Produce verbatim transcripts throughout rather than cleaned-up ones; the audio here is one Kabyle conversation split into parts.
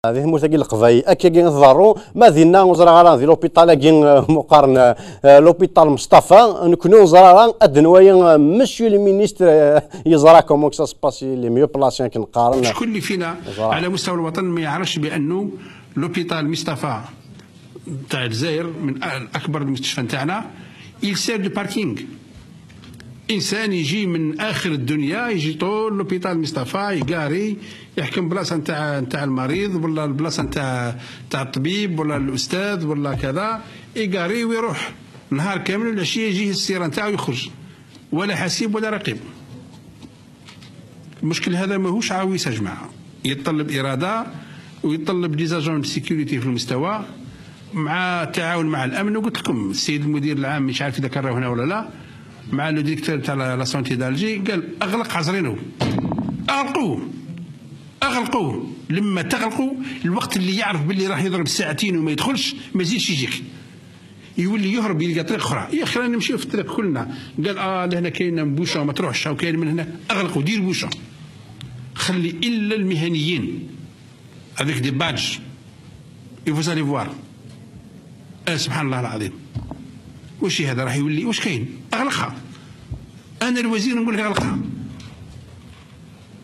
Di tmurt-agi n Leqbayel, akkagi i tḍerru. Ma dinna ur ẓriɣ ara, di l'hôpital-agi, eh, meqqaren, eh, l'hôpital Mustafa, nekkni ur ẓriɣ ara, ad d-nwali, eh, monsieur le ministre, eh, yeẓra comment que ça se passe, il est mieux placé akken qqaren. شكون اللي فينا على مستوى الوطن ما يعرفش بأنه l'hôpital Mustafa تاع الجزائر من أكبر المستشفى نتاعنا، il sert de parking. إنسان يجي من آخر الدنيا، يجي طول l'hôpital مصطفى، يقاري، يحكم بلاصة نتاع، نتاع المريض، ولا البلاصة نتاع، نتاع الطبيب، ولا الأستاذ، ولا كذا، يقاري ويروح. نهار كامل، العشية يجي السيارة نتاعو يخرج. ولا حسيب ولا رقيب. المشكل هذا ماهوش عويس يا جماعة، يتطلب إرادة ويتطلب des agents de sécurité في المستوى، مع التعاون مع الأمن. وقلت لكم السيد المدير العام، مش عارف إذا كان راهو هنا ولا لا، مع le directeur تاع la santé d'Alger، قال: "أغلق حزرينو، أغلقوه، أغلقوه. لما تغلقوا، الوقت اللي يعرف باللي راح يضرب ساعتين وما يدخلش، ما يزيدش يجيك." يولي يهرب، يلقى طريق أخرى. يا أخي، رانا نمشيو في الطريق كلنا. قال: "آه، لهنا كاين بوشة، ما تروحش، أو كاين من هنا." أغلقوا، دير بوشة. خلي إلا المهنيين avec des badges. Et vous allez voir. آه، سبحان الله العظيم. واش هذا؟ راح يولي، واش كاين؟ أغلقها. أنا الوزير نقول لك أغلقها.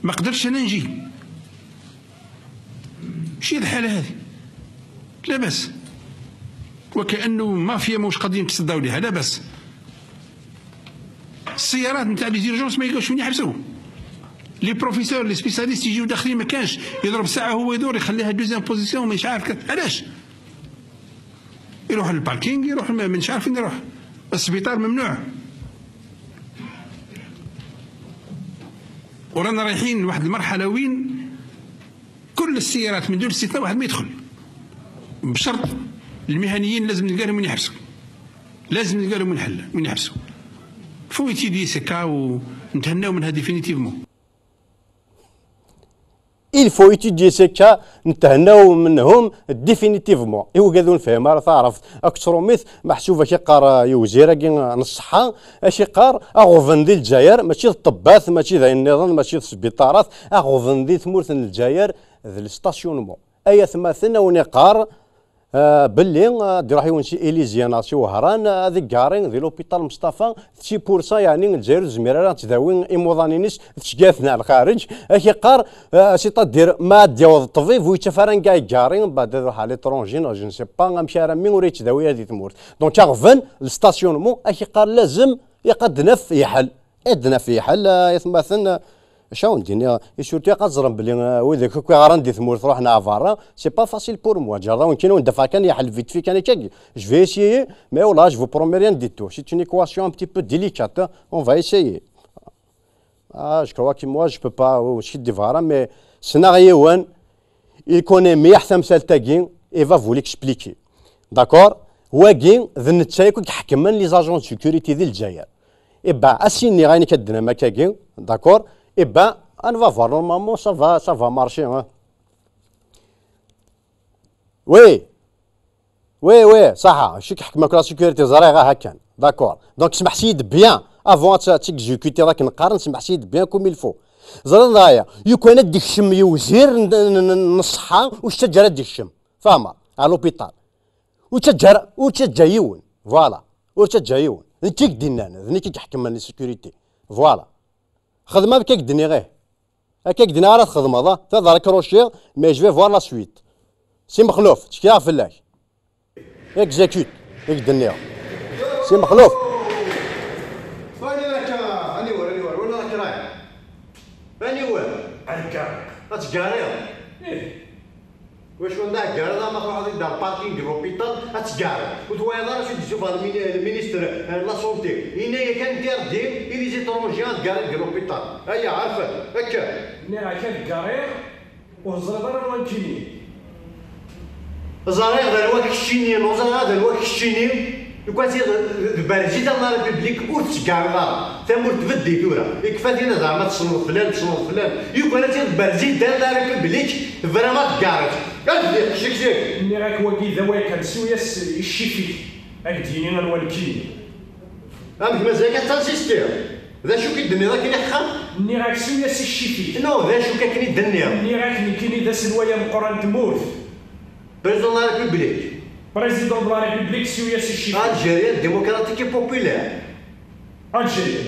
ما قدرتش أنا نجي. شي الحالة هذه؟ لا بأس. وكأنه مافيا مش قادرين يتصداو ليها. لا بأس. السيارات نتاع les urgences ما يلقاوش وين يحبسوا. Les professeurs، les spécialistes يجيو داخلين، ما كانش، يضرب ساعة هو يدور، يخليها deuxième position، مش عارف كيف. علاش؟ يروح للباركينغ، يروح ما، مش عارف فين يروح. السبيطار ممنوع. ورانا رايحين لواحد المرحلة وين كل السيارات من دون استثناء واحد ما يدخل، بشرط المهنيين لازم نلقى لهم وين يحبسوا، لازم نلقى لهم وين يحل-، وين يحبسوا. Faut étudier ces cas ونتهناو منها définitivement. Il faut étudier ces cas, نتهناو منهم définitivement. إي وقاعد نفهم على تعرف أكثر ميث محسوبة كي قار يوزير كي نصحة. أشي قار أغوفن دي الجزائر، ماشي الطبات، ماشي ذا النظام، ماشي السبيطارات، أغوفن دي ثمورة الجزائر ذي الستاسيونمون. أي ثماثن أو نقار، آه، باللي، آه، دي راح يونسي إليزيانا سي وهران، آه، ذي قارين ذي لوبيتال مصطفى، تشي بورسا، يعني، الجزائر زميرة راه تداوي إيموضانينيس تشقاتنا على الخارج. أكي قار، آه، c'est-à-dire ما ديوض الطبيب ويتفرن كاع قارين، بعد يروح على l'étranger، je ne sais pas، غمشي راه مين وريت تداوي هذه ثمورت. Donc، أغفن، الستاسيونمون، أكي قار لازم يقد نف يحل. عندنا في حل، آه، يتمثل، آه، شاون ديني، آه، سورتو قد زرن بلي، آه، ويدك كي غران دي ثمور تروح نافارا، c'est pas facile pour moi. جرى وين كاين وندفع كان يحل vite fait كان يتشقي. Je vais essayer, mais voilà, je vous promets rien du tout. C'est une équation un petit peu délicate, hein. On va essayer. Ah, je crois que moi, je peux pas, oh, je suis devant, mais scénario un, il connaît مليح تمثال تاكي, il va vous l'expliquer. D'accord? Wagi, d netta yakk i iḥekmen les agents de sécurité di Lezzayer. Eh ben, asini ɣayen akka ddnam akkagi, d'accord? Eh ben, on va voir, normalement, ça va, ça va marcher, hein. Oui, oui, oui, صح, je suis حكم la sécurité, ẓriɣ, ah, هكا, d'accord. Donc, سمح سيد bien, avant ad t-exécuter, راك نقارن, سمح سيد bien comme il faut. ẓriɣ ضايع, يكون ad d-ikcem يوزير n, n, n, n ṣṣeḥḥa, u teǧǧa ad d-ikcem, فاهمة, à l'hôpital. Ur ttaǧǧa ara, ur ttaǧǧa yiwen. Voilà. Ur ttaǧǧa yiwen. D nekk i k-d-innan, d nekk i iḥekmen la sécurité. Voilà. Xdem am akka i k-d-nniɣ, ih. Akka i k-d-nniɣ ara txedmeḍ, ah. Ad raccrochiɣ, mais je vais voir la suite. Si Mexluf, ttekleɣ fell-ak. Exécute, i k-d-nniɣ. Si Mexluf. Aniwer, aniwer, wala rakraɛ. Aniwer. Ad tgariḍ. Ad tgariḍ. Ih. Wacu anda tgariḍ, ama truḥeḍ-id ar parking n l'hôpital, ad tgariḍ. Ur twayeḍ ara acu d-yessufeɣ lmini-, lministre, eh, la santé. Yenna-yak interdit i les étrangers ad garin deg l'hôpital. Aya, ɛerfet. Akka. Nniɣ-ak ad gariɣ, ur teẓriḍ ara anwa nekkini. Ẓriɣ d anwa keččini, ur ẓriɣ ara d anwa keččini. Lukan d, d, d Berzi de la République ur tettgariḍ ara. Tamurt tbeddi tura. Ikfa tina zeɛma tessneḍ flan, tessneḍ flan. Lukan ad d Berzi de la République, tebra ma tgariḍ. Ad d-iqcek zik. Nniɣ-ak wagi d awal kan, siwi-as i ccif-ik. Ad k-d-yini anwa nekkini. Amek mazal-ik ad tinsistiḍ? D acu i d-tenniḍ akken i ḥeqqa? Nniɣ-ak siwi-as i ccif-ik. Non, d acu akken i d-tenniḍ? Nniɣ-ak nekkini d aselway ameqqran n tmurt. Président de la République. Président de la République, siwi-as i ccif-ik. Algérien démocratique et populaire. Algérien.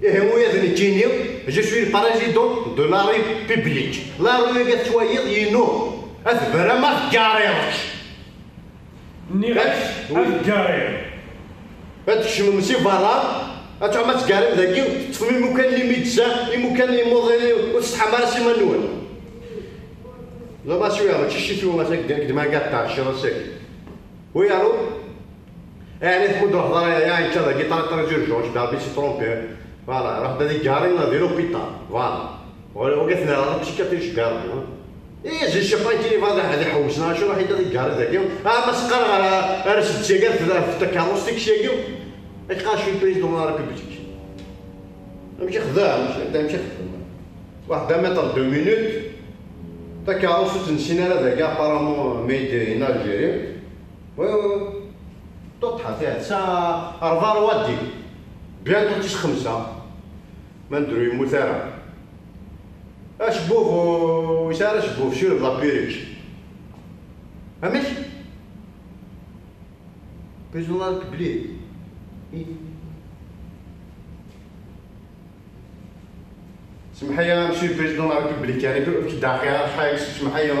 Ihi ula d nekkini, je suis le président de la République. La République tettwayeḍ inu. Ad tebram ad tgariḍ. Nniɣ-ak ad tgariḍ. Ad tkecmem si berra, ad tɛum ad tgarim dagi, teṭṭfem imukan n les médecins, imukan n imuḍin, ur tsetḥam ara s iman-nwen. Ẓer ma siwa, mačči ccetwa, ma tagi, deg dmaga tɛecciḍ ass-agi. Oui, allô? Ɛni tmudd lehḍra ya, ya, yečča dagi, très, très urgent, je dois bien se tromper. Voilà, ruḥ d ad igari di l'hôpital. Voilà. Ɣur-i, ɣur-i, ad psychiatrique garde, hein. Eh, je sais pas, kini va ad iḥewwes, neɣ acu ruḥ yedda di gare dagi. Ah, ma s-qqareɣ ara, ara s-d-tagi, ar tda-, ar takeṛṛust-ik syagi. Ad k-qqar, je suis président de la République. Amek ixdem, amek, amek ixdem? Waḥed un mètre, deux minutes. Takeṛṛust ur tt-nessin ara dagi, apparemment made in Algérie. Oui, oui, oui. Tuṭṭḥa tihat, sa rebɛa rwadi. Bientôt tis xemsa. Ma nedru yemmut ara. Acebbub, ur yesɛi ara acebbub, sur la perruque. Amek? Président de la République. Semḥ-iyi, monsieur le président de la République, yeɛni, ur k-id-ɛqileɣ ara ḥayeɣ, semḥ-iyi.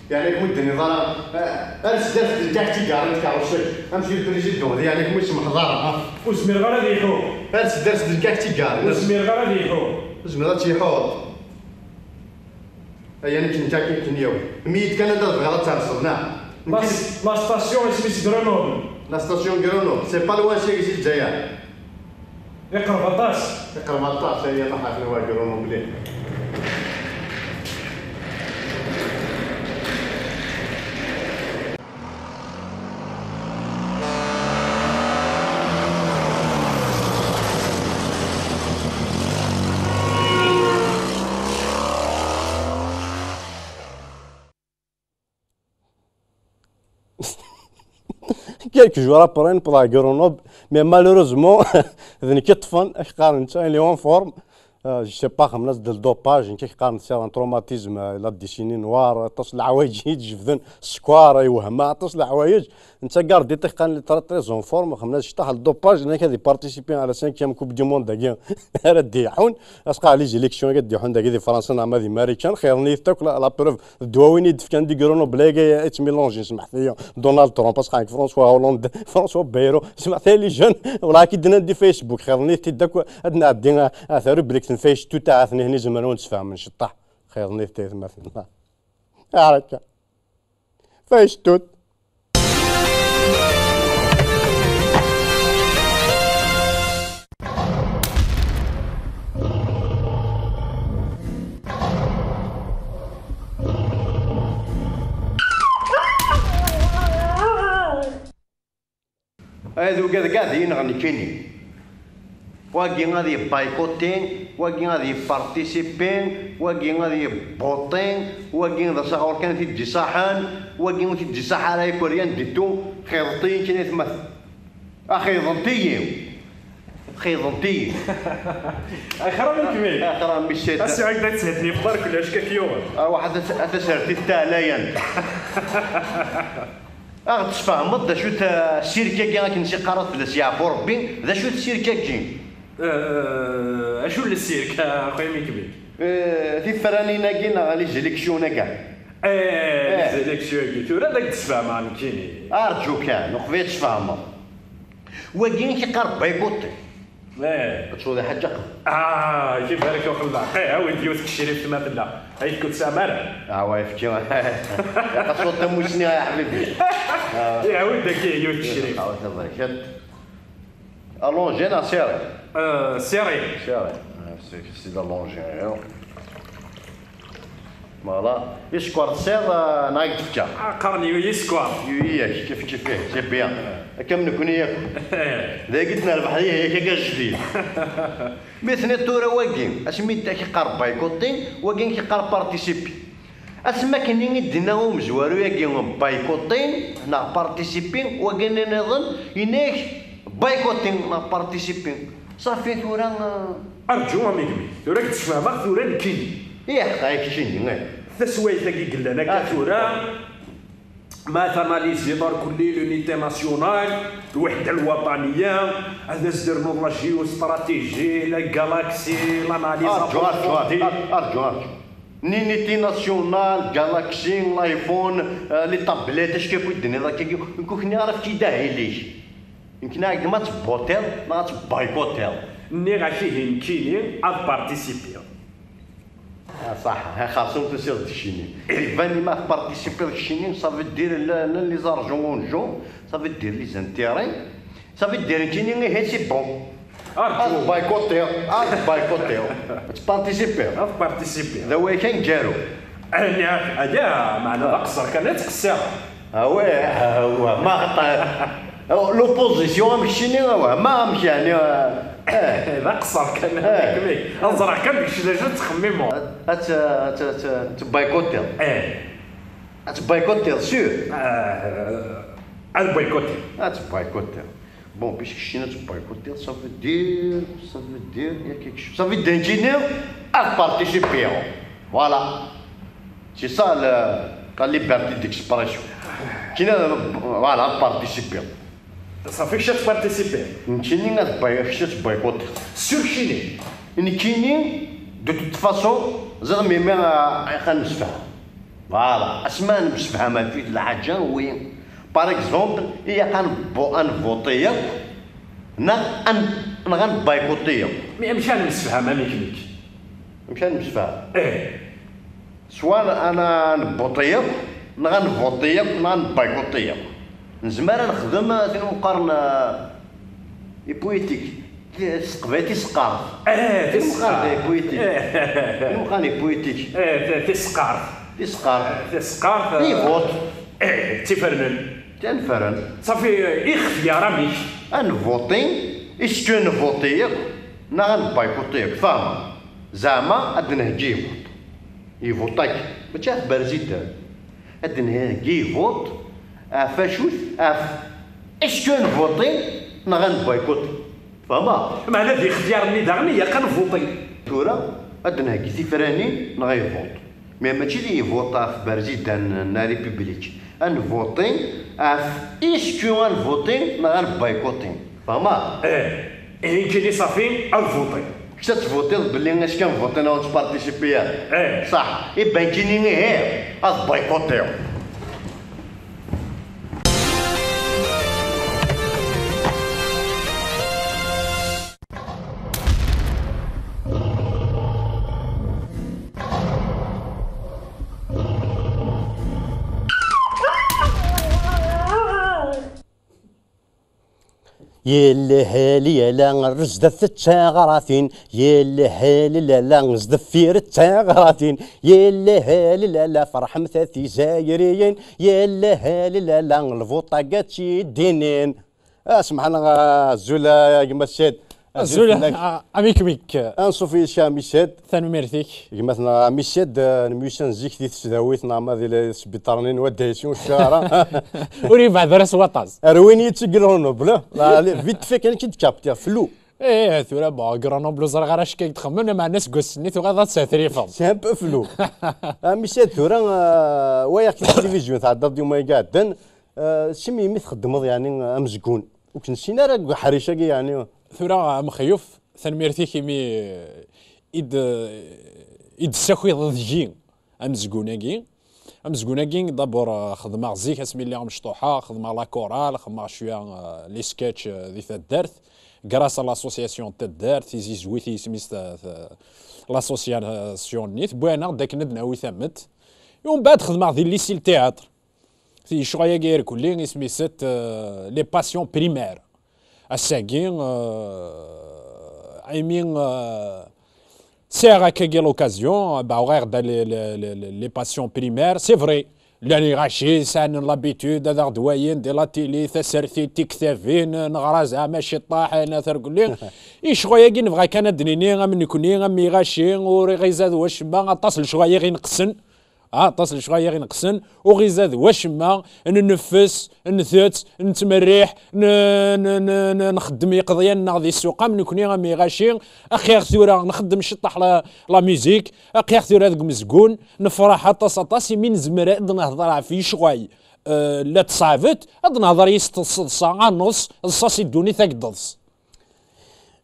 Yeɛni, ur d-tenniḍ ara, eh, ar sdat d-lkaɣ tigarin n tkeṛṛust-ik, monsieur le président, yeɛni, ur semḥeḍ ara, ha? Ur zmireɣ ara ad iḥu. Ar sdat d-lkaɣ tigarin. Ur zmireɣ ara ad iḥu. Ur zmireɣ ad tt-iḥuḍ. Aya nekk, nekk akken, akken yawi. Imi yid kan anda tebɣiḍ ad terseḍ, neɣ? La, la station isem-is Grenoble. La station Grenoble, c'est pas loin seg Lezzayer. Iqreb aṭas. Iqreb aṭas, aya ma ḥafen wa Grenoble. Quelques jours après, newweḍ ɣer Grenoble, mais malheureusement, d nekk i ṭṭfen, ak qqaren netta, il est en forme. Euh, je sais pas, xemnas de le dopage, nekk ak qqaren c'est un traumatisme, euh, il a dessiné noir, aṭas n leḥwayeǧ i d-jebden, sskeṛ, iwehma, aṭas n leḥwayeǧ. Netta garde i ṭṭiqan, il est très, très en forme, xemnas cṭaḥ le dopage, nekk ad iparticiper à la cinquième Coupe du Monde dagi, ara d-iḥun, asqa les élections i d-iḥun dagi di Fransa neɣ ma di Marikan, xeyyren-iyi-t akk, la, la preuve, d ddwawin i d-fkan di Grenoble, agi i ttmilonjin, smeḥt-iyi, Donald Trump, asqa nekk François Hollande, François Bayrou, smeḥt-iyi les jeunes, wala ki d-nnan di Facebook, xeyyren-iyi-t-id akk, ad nɛeddi, a, a, ta rubrique n Facebook, ahat nihni zemren ad sfehmen, cṭaḥ, xeyyren-iyi-t aytmaten. Ar akka. Facebook. Ad ugad kɛad yenɣ nekkini. Wagi ad yebbaykuti, wagi ad yeppartisipi, wagi ad yebbuṭi, wagi d asaɣur kan i t-id-isaḥen, wagi ur t-id-isaḥ ara yakk, rien du tout. Xeḍent-iyi kan aytmaten. Axeḍent-iyi. Xeḍent-iyi. Axram ikmil. Axram mi sɛid. Asiɛid da tshedni fḍar kullec kak yuɣen. Arwaḥ ad tas-, ad tasertit taɛlayan. Ad ɣ-d-tesfehmeḍ d acu-t, uh, ssirk-agi akken s-iqqareḍ fell-as yeɛfu Rebbi, d acu-t ssirk-agi? Eh, acu n lessirk, a xuya Mikbil? Eh, tifranin-agi neɣ les élections-agi? Eh, les élections-agi, tura ad ak-d-sfehmeɣ nekkini. Arǧu kan, uqbel ad tfehmeḍ. Wagi i k-iqqar baykuṭi. Eh. Ad tesweḍ lḥaǧa qbel. Ah, kibarek uxellaq. Eh, awi-d yiwet n tecrift ma tella. Ay tkut samara. Ah, wa yefki. Yaqas wa tamusni, ya ḥbibi. Ah. Eh, awi-d daki yiwet n tecrift. Ah, wa tabarkat. Allongé neɣ serré? Euh, serré. Serré. Ah, c'est, c'est allongé, hein. Voilà. Isekkeṛ tesɛiḍ, ah, neɣ ad k-d-fkeɣ? Ah, qqaren yuyi sskeṛ. Yuyi-ak, kif kif, c'est bien. Akka am nekni yakk. Dagi d-nerbeḥ, yak akka jdid. Mi tniḍ tura wagi, asmi d-, ak-iqqar baykuṭi, wagi ak-iqqar participi. Asmi akken i d-yenna umezwaru-agi baykuṭi neɣ participi, wagi nniḍen, yenna-ak baykuṭi neɣ participi. Safi tura. Arǧu a mi gmi, tura ad k-d-sfehmeɣ tura nekkini. Ih, ɣaya keččini, ih. Taswayt-agi yellan akka tura, ma tanalizi ɣer kulli l'unité nationale, lwahda lwaṭaniya, ad as-d-rnuḍ la géostratégie, la galaxie, l'analyse approfondie. Arǧu, arǧu, arǧu. L'unité nationale, galaxie, l'iPhone, euh, les tablettes, acu akk i d-tenniḍ akka, nekk ur k-nniɣ ara efk-iyi-d ahil-ik. Nekk nniɣ-ak-d ma ad tebbuṭiḍ neɣ ad tebbaykuṭiḍ. Nniɣ-ak ihi nekkini ad participiɣ. Ah, saḥ, xerṣum tusiḍ-d keččini. Iban-i ma ad participiḍ keččini, ça veut dire llan, llan les argents en jeu, ça veut dire les intérêts, ça veut dire nekkini ihi c'est bon. Arǧu. Ad tbaykuṭiḍ, ad tbaykuṭiḍ. Ad tparticipiḍ. Ad participiɣ. D away kan garu. Aya, aya, meɛna d aqeṣṣer kan ad ttqeṣṣireɣ. Ah ouais, ah ouais, ma ɣ-, l'opposition am keččini, ah ouais, ma amek yeɛni, ah, eh. D aqeṣṣer kan, eh. Ad ẓreɣ kan deg cclaja ad ttxemmimeɣ. Ad, ad, ad, ad tbaykuṭiḍ. Eh. Ad tbaykuṭiḍ, sûr. Ah, ad baykuṭiɣ. Ad tbaykuṭiḍ. Bon, puisque keččini ad tbaykuṭiḍ, ça veut dire, ça veut dire, il y a quelque chose. Ça veut dire, keččini ad participiɣ. Voilà. C'est ça le, la liberté d'expression. Keččini, voilà, ad participiɣ. Safi, kečč ad tparticipiḍ. Nekkini ad bay-, kečč ad tbaykuṭiḍ. Sûr keččini. Nekkini, de toute façon, ẓriɣ melmi, ah, ad nemsefham. Voilà. Asmi ad nemsefham ɣef yiwet lḥaǧa, oui. Par exemple, ilaq ad nbu-, ad nvuṭi yakk, neɣ ad n-, neɣ ad nbaykuṭi yakk. Mais amek ad nemsefham, amek nekk? Amek ad nemsefham? Eh. Soit ad n-, ad nbuṭi yakk, neɣ ad nvuṭi yakk, neɣ ad nbaykuṭi yakk. Nezmer ad nexdem, ah, tin umi qqaren, ah, les politiques. S teqbaylit, tiseqqart. Eh, tiseqqart. Tiseqqart, eh, politique. Eh. Timuqan, eh, politique. Eh, ti-, tiseqqart. Tiseqqart. Eh, tiseqqart, eh. Ivot. Eh, tifernen. Tenferen. Safi, eh, ixtiyar amek? Ad nvuṭi, est-ce que nvuṭi yakk, neɣ ad nbaykuṭi yakk, tfehmeḍ? Zeɛma ad d-nheggi ivot. Ivot akk, mačči ɣef Berzidan. Ad d-nheggi ivot ɣef acu-t, ɣef est-ce que nvuṭi neɣ ad nbaykuṭi. Tfehmeḍ? Meɛna d ixtiyar-nni daɣen ilaq ad nvuṭi. Tura, ad d-nheggi tifranin neɣ ivot. Mais mačči d ivot ɣef Berzidan n la République. Ad nvuṭi ɣef est-ce que ad nvuṭi neɣ ad nbaykuṭi. Tfehmeḍ? Eh, ihi nekkini safi, ad vuṭiɣ. Kečč ad tvuṭiḍ belli est-ce que ad nvuṭi neɣ ur nettparticipi ara? Eh. Saḥ, iban nekkini ihi, ad baykuṭiɣ. Yelha lala, zdat d taɣratin, yelha lala, zdat d taɣratin, yelha lala, ferḥemt a Tizzayriyin, yelha lala, lvuṭ-agi ad tt-id-inin. Ah, semḥan, ah, azul, ah, gma Sid. Azul, azul fell-ak. Ah, amik mik. Anṣuf yis-k a mmi Sid. Tanemmirt-ik. Gma-tneɣ a mmi Sid, ah, nemyussan zik di tesdawit neɣ ma di la-, sbiṭar-nni n Wadda Yasi, ur cfiɣ ara. Ur yebɛed ara s waṭas. Rwin-iyi-tt deg Grenoble. La, vite fait kan i k-id-kaptiɣ, flou. Eh, tura, bon, Grenoble ur ẓriɣ ara acu akka i d-xemmen, meɛna seg wass-nni tuɣaleḍ ad teshetrifeḍ. C'est un peu flou. A mmi Sid, tura, ah, wayeɣ-k di tilivizyu, tɛeddaḍ-d yuma iɛeddan. Eh, si melmi txeddmeḍ, yeɛni, amezgun? Ur k-nessin ara deg uḥric-agi, yeɛni. Tura, a Mexyuf, tanemmirt-ik imi, eh, i d-, i d-tessakiḍ deg-i amezgun-agi. Amezgun-agi, d'abord, eh, xedmeɣ zik asmi lliɣ mecṭuḥeɣ, xedmeɣ la chorale, xedmeɣ cwiya, eh, les sketchs, eh, di taddart, grâce à l'association n taddart, tizizwit i yisem-is ta-, ta-, l'association-nni, tewwi-aneɣ-d akken ad nawi tamet. Et umbeɛd xedmeɣ di lycée le théâtre. Lecɣal-agi irkelli isem-is, euh, les passions primaires. Ass-agi, euh, imi, euh, sɛiɣ akkagi l'occasion, bɣiɣ-d les, les, les, les, les passions primaires, c'est vrai. Llan iɣaci, sɛan l'habitude ad aɣ-d-wayin di la télé, tasertit, tiktabin, neɣra zeɛma ciṭṭaḥ, na targelli. Lecɣal-agi nebɣa kan ad d-nini, am nekni, am iɣaci, ur iɣizad wacemma, aṭas lecɣal i ɣ-ineqsen. Aṭas n lecɣal i ɣ-ineqsen, ur ɣ-izad wacemma, nneffes, ntett, nettmerriḥ, n-, n-, n-, n-, nxeddem iqeḍyan-nneɣ di ssuq am nekni am iɣaci, axiṛ tura nxeddem ciṭṭaḥ la, la musique, axiṛ tura deg umezgun, nefṛeḥ aṭas aṭas imi nezmer ad nehḍer ɣef yecɣal, eh, la tṣeɛbet, ad nehḍer yis-s s teḍsa, ad neḍs, ḍsa si ddunit ad yeḍs.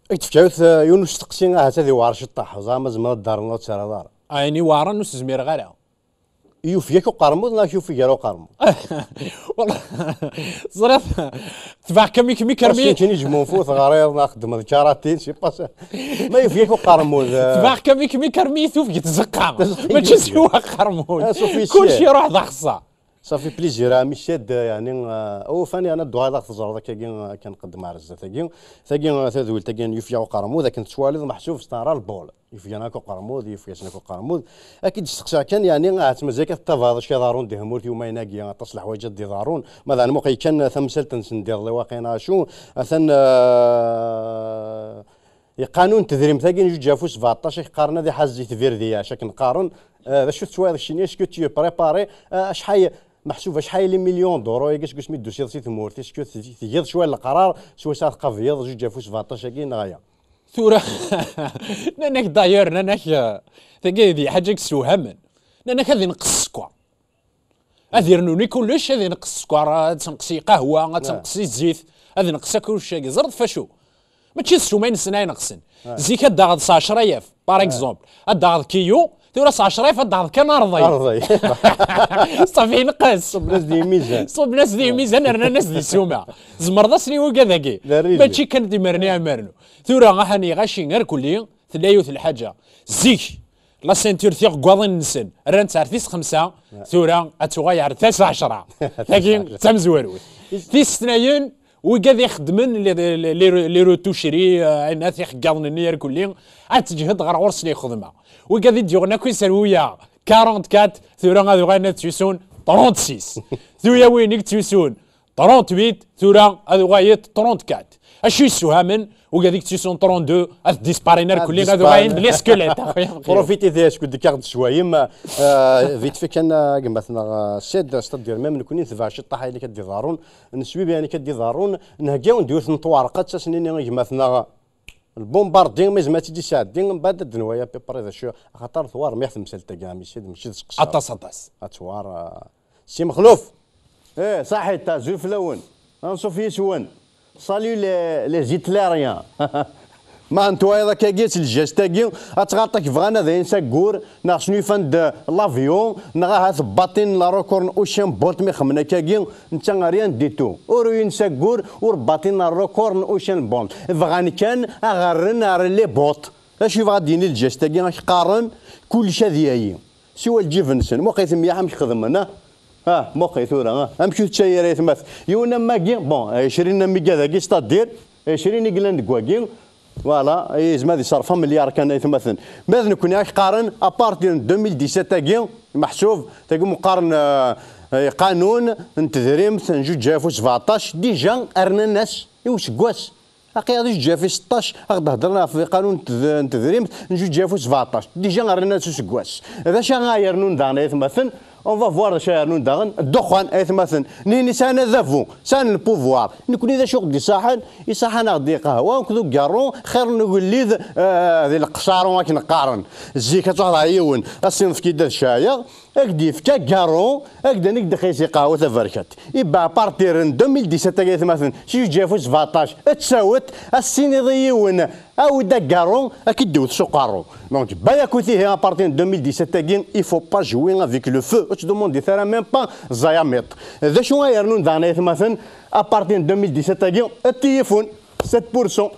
Ad k-d-fkeɣ yiwet, eh, yiwen usteqsi ahat ad iwɛer ciṭṭaḥ, ẓer ma tzemreḍ ad d-ternuḍ ad terreḍ ara. Ayen iweɛren ur s-zmireɣ ara. Yufeg-ak uqermud neɣ yufeg gar uqermud? Wallah, ẓriɣ, tbeɛ-k am ikem i kermi. Parce que kini jmunfu teɣriḍ neɣ xeddmeḍ karatin, je sais pas. Ma yufeg-ak uqermud, eh, tbeɛ-k am ikem i kermi i tufeg tzeqqa. Tzeqqa. Mačči siwa aqermud. Ah, sauf ici. Kulci iruḥ d axeṣṣar. Ça fait plaisir, ah, Michel, eh, yani, eh, ufan yani ad d-tuɣaleḍ ad ɣ-teẓreḍ akkagi, eh, kan qeddem ar zdat-agi. Tagi, eh, tadwilt-agi n yufeg-ak uqermud, akken tettwaliḍ meḥsub c'est un ras-le-bol. Yufeg-ak uqermud, yufeg-ak uqermud. Ad k-id-steqsiɣ kan, yani, ahat mazal-ik ad tettabaɛeḍ acu iḍerrun di tmurt i umayen-agi, aṭas n leḥwayeǧ ad d-iḍerrun. Ma d ɛelmuq kan tamsalt-nsen d iḍelli waqila acu, atan, eh, iqanun n tedrimt-agi n zuǧ alaf u sbeɛṭac, i qqaren ad iḥaz i tbirdiyac, akken qqaren, eh, d acu tettwaliḍ keččini, est-ce que tu es préparé, eh, acḥal, meḥsub acḥal les millions d'euros-agi seg wasmi d-tusiḍ si tmurt, est-ce que tgiḍ cwiṭ n leqrar s wacu ara tqableḍ zuǧ alaf u sbeɛṭac-agi neɣ ala? Tura, nnan-ak d'ailleurs, nnan-ak, eh, tagi d lḥaǧa i yessewhamen. Nnan-ak ad inqes sskeṛ. Ad irnuni kullec, ad inqes sskeṛ, ad tenqes i lqahwa, ad tenqes i zzit, ad inqes akk kullec-agi. Ẓriḍ f acu? Mačči d ssuma-nsen ay neqsen. Zik ad d-taɣeḍ s ɛecra alaf, par exemple. Ad d-taɣeḍ kiyu, tura s ɛecra alaf ad d-taɣeḍ kan arḍay. Arḍay. Ṣafi, inqes. Ṣubben-as di lmizan. Ṣubben-as di lmizan, rnan-as di ssuma. Tzemreḍ ad s-tiniḍ i wigad-agi. D arriji. Mačči kan d imerni amernu. Tura, ahan iɣaci, ar kulli, tella yiwet lḥaǧa. Zik, la ceinture, tiɣeggaḍin-nsen, rran-tt ar tis xemsa, tura ad tuɣal ar tis ɛecra. Tagi d tamezwarut. Tis tnayen, wigad ixeddmen les, les, les, les retoucheries, eh, ayen at ixeggaḍen-nni ar kulli, ad teǧhed ɣer ɣur-sen lxedma. Wigad i d-yuɣen akk iserwula quarante-quatre, tura ad uɣalen ad ttusun trente-six. Tuyawin i yettusun trente-huit, tura ad uɣalent trente-quatre. Acu yessewhamen, wigad i yettusun trente-deux, ad disparaître ar kulli, ad uɣalen d les squelettes, a xi. Profitez skud d-kkaɣ-d sswayem, euh, vite fait kan, euh, gma-tneɣ, euh, Said, c'est-à-dire même nekni netbeɛ ciṭṭaḥ ayen akka d-iḍerrun, neswib ayen akka d-iḍerrun, nhegga-awen-d yiwet n twarqet, ad s-nini i gma-tneɣ, lbumbardi, ma yezmer ad tt-id-isɛeddi, mbeɛd ad d-nwali à peu près d acu, axaṭer twar mliḥ temsalt-agi, a Michel, mačči d seqsar. Aṭas, aṭas. Ad twar, euh, Si Mexluf. Eh, saḥit, azul fell-awen. Anṣuf yis-wen. Salut les, les Hitlériens. Ma n twayeḍ akkagi s lǧest-agi, ad tɣaṭ ak bɣan ad ayen s aggur, neɣ snuyfan-d l'avion, neɣ ahat baṭin la record n Usain Bolt mi xemmen akkagi, netta rien du tout. Ur uyin s aggur, ur baṭin la record n Usain Bolt. Bɣan kan aɣ-rren ar les bottes. Acu yebɣa ad d-yini lǧest-agi, ak qqaren, kullec ad yayi. Siwa lǧib-nsen. Muqel-it mliḥ amek xedmen, ah? Ah, muqel tura, ah. Amek ur tettayi ara aytmat? Yiwen am wagi, bon, ɛecrin am wigad-agi, c'est-à-dire, ɛecrin i yellan deg wagi, voilà, yezmer ad iṣerref amelyaṛ kan aytmaten. Ma d nekkni, ak qqaren, à partir n deux mille dix-sept-agi, meḥsub, tagi mu qqaren, euh, euh, qanun n tedrimt n zuǧ alaf u sbeɛṭac, déjà rnan-as i useggas. Aqi-aɣ di zuǧ alaf u seṭṭac, a ɣ-d-heddren ɣef qanun n ted-, n tedrimt n zuǧ alaf u sbeɛṭac. Déjà rnan-as useggas. D acu ara yernun daɣen, ay atmaten? On va voir d acu ara yernun daɣen. Ddexxan, ay atmaten. Nihin sɛan adabu, sɛan le pouvoir. Nekni d acu ɣ-d-iṣaḥen? Iṣaḥen-aɣ-d iqahwa akked ugaṛṛu, xir n ugellid, eh, di leqṣaṛu akken qqaren. Zik ad truḥeḍ ɣer yiwen, ad s-tiniḍ efk-iyi-d ad cɛayeɣ. Ad k-d-yefk agaṛṛu, ad k-d-, ad k-d-ixis iqahwa taberkat. Iba à partir n deux mille dix-sept-agi, ay atmaten, si zuǧ alaf u sbeɛṭac, ad tsawet, ad s-tiniḍ i yiwen, awi-d agaṛṛu, ad k-id-iwet s uqerru. Donc, baya akk ihi, à partir n deux mille dix-sept-agi, il faut pas jouer avec le feu. Ur ttdumundit ara même pas ẓẓay amiṭ. D acu ara yernun daɣen, ay atmaten, à partir n deux mille dix-sept-agi, ad t-yifun, sept pour cent.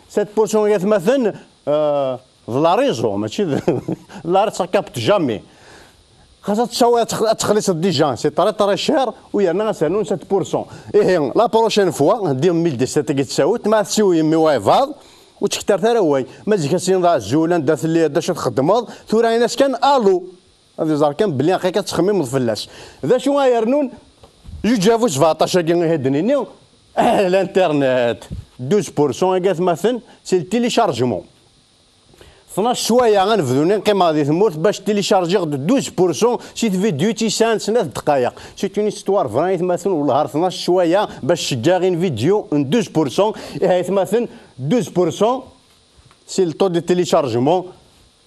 Sept pour cent, ay atmaten, euh, D la raison, mačči d la raison, ça capte jamais. Xas ad tsawi, ad tex-, ad texliṣeḍ déjà, c'est très, très cher, u yerna ad s-rnun sept pour cent. Ihi, la prochaine fois, deux mille dix-sept-agi tsawet, ma ad tessiwlem i wayeḍ, ur ttkettret ara awal. Ma zik ad s-tiniḍ azul, anda telliḍ, d acu txeddmeḍ, tura ini-as kan allô. Ad iẓer kan belli aql-ik ad tettxemmimeḍ fell-as. D acu ara yernun zuǧ alaf u sbeɛṭac-agi, ihi ad d-nini, l'internet, douze pour cent-agi, ay atmaten, c'est le téléchargement. Tnac ccwaya ad nebdu neqqimeɣ di tmurt bac téléchargiɣ-d douze pour cent si tvidyut yesɛan snat ddqayeq. C'est une histoire vraie, aytmaten, wellah ar tnac ccwaya bac ceggaɣ une vidéo n douze pour cent. Ihi aytmaten, douze pour cent, c'est le taux de téléchargement.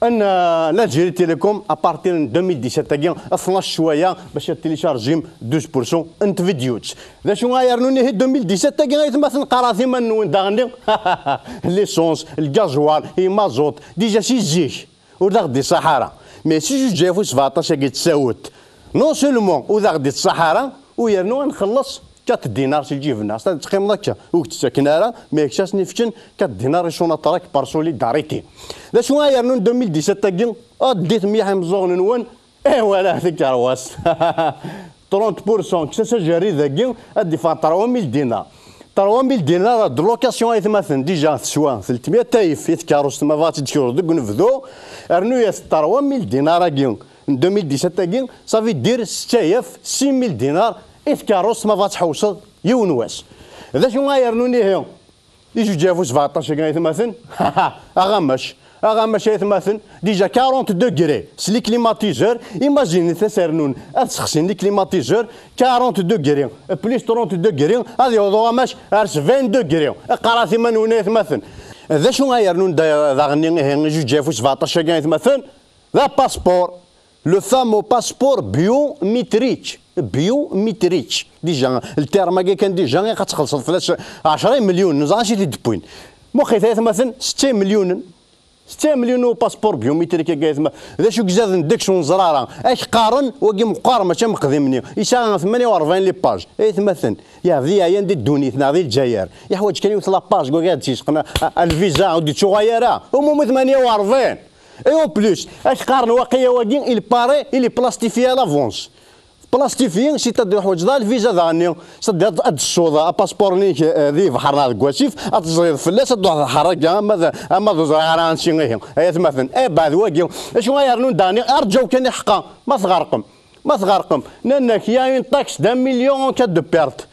N l'Algérie Télécom, à partir de deux mille dix-sept agi, tnac ccwaya bac ad téléchargim douze pour cent n tvidyut. D acu ay yernun ihi deux mille dix-sept agi, aytmaten, qqaret iman-nwen daɣen? L'essence, le gasoil, imazout, déjà si zik ur d aɣ-d-iṣaḥ ara. Mais si juǧǧ alef u sbeɛṭac agi d tasawut, non seulement ur d aɣ-d-iṣaḥ ara, u yernu ad nxelleṣ quatre dinars si lǧib-nneɣ. C'est-à-dire teqqimeḍ akka, ur k-tt-ttaken ara, mais kečč ad sen-ifken quatre dinars i Sonatrach par solidarité. D acu ay yernun deux mille dix-sept agi? Ad d-itemyaḥ imeẓẓuɣen-nwen, eh, wala takerwazt. Trente pour cent, kečč ajerrid-agi ad d-iffeɣ trois mille dinars. Trois mille dinars de location, aytmaten, déjà teswa telt mya tayef i tkeṛṛust ma bɣa ad tt-id-tkreḍ deg unebdu, rnu-yas trois mille dinars-agi n deux mille dix-sept agi, ça veut dire setta alaf, six mille dinars i tkeṛṛust ma bɣa ad tḥewseḍ yiwen wass. D acu ay yernun ihi? Ijuǧǧ alef u sbeɛṭac agi, aytmaten, aɣamac, aɣamac, aytmaten, déjà quarante degrés s les climatiseurs. Imaginez ad as-rnun, ad sexsin les climatiseurs, quarante degrés plus trente degrés, ad yaweḍ uɣamac ar vingt degrés. Qqaret iman-nwen, aytmaten. D acu ay yernun da-, daɣen ihi ijuǧǧ alef u sbeɛṭac agi, aytmaten? D apaspur, le fameux passeport biométrique. Biométrique. Déjà, le terme-agi kan déjà, ilaq ad txellṣeḍ fell-as ɛecra imelyunen, neẓra acu i t-id-wwin. Muxit, aytmaten, setta imelyunen. Setta imelyunen n upaspur biométrique-agi, aytmaten. D acu i izaden deg-s ur neẓri ara? Ad k-qqaren, wagi meqqar, mačči am qdim-nni. Yesɛa tmanya u rebɛin les pages. Aytmaten, yeɛbed yeɛyan di ddunit, neɣ di Lezzayer. Yeḥwaǧ kan yiwet la page, wagi ad tt-yesqen, a, a, lviza, ur d-yettuɣal ara. Umumi tmanya u rebɛin. Et en plus, ad k-qqaren waqila wagi, il paraît, il est plastifié à l'avance. Plastifié, c'est-à-dire ḥwaǧeḍ lviza daɣen-nni, c'est-à-dire ad d-tessuḍ apaspur-nni-k, eh, di lebḥer neɣ deg wasif, ad teẓriḍ fell-as, ad d-truḥeḍ lḥerraga, ama d, ama d ur ẓriɣ ara ansi ihi. Ay atmaten, eh, beɛd wagi, acu ay yernun daɣen-nni? Arǧaw kan iḥeqqa, ma tɣerqem. Ma tɣerqem, nnan-ak, il y a une taxe d'un million en cas de perte.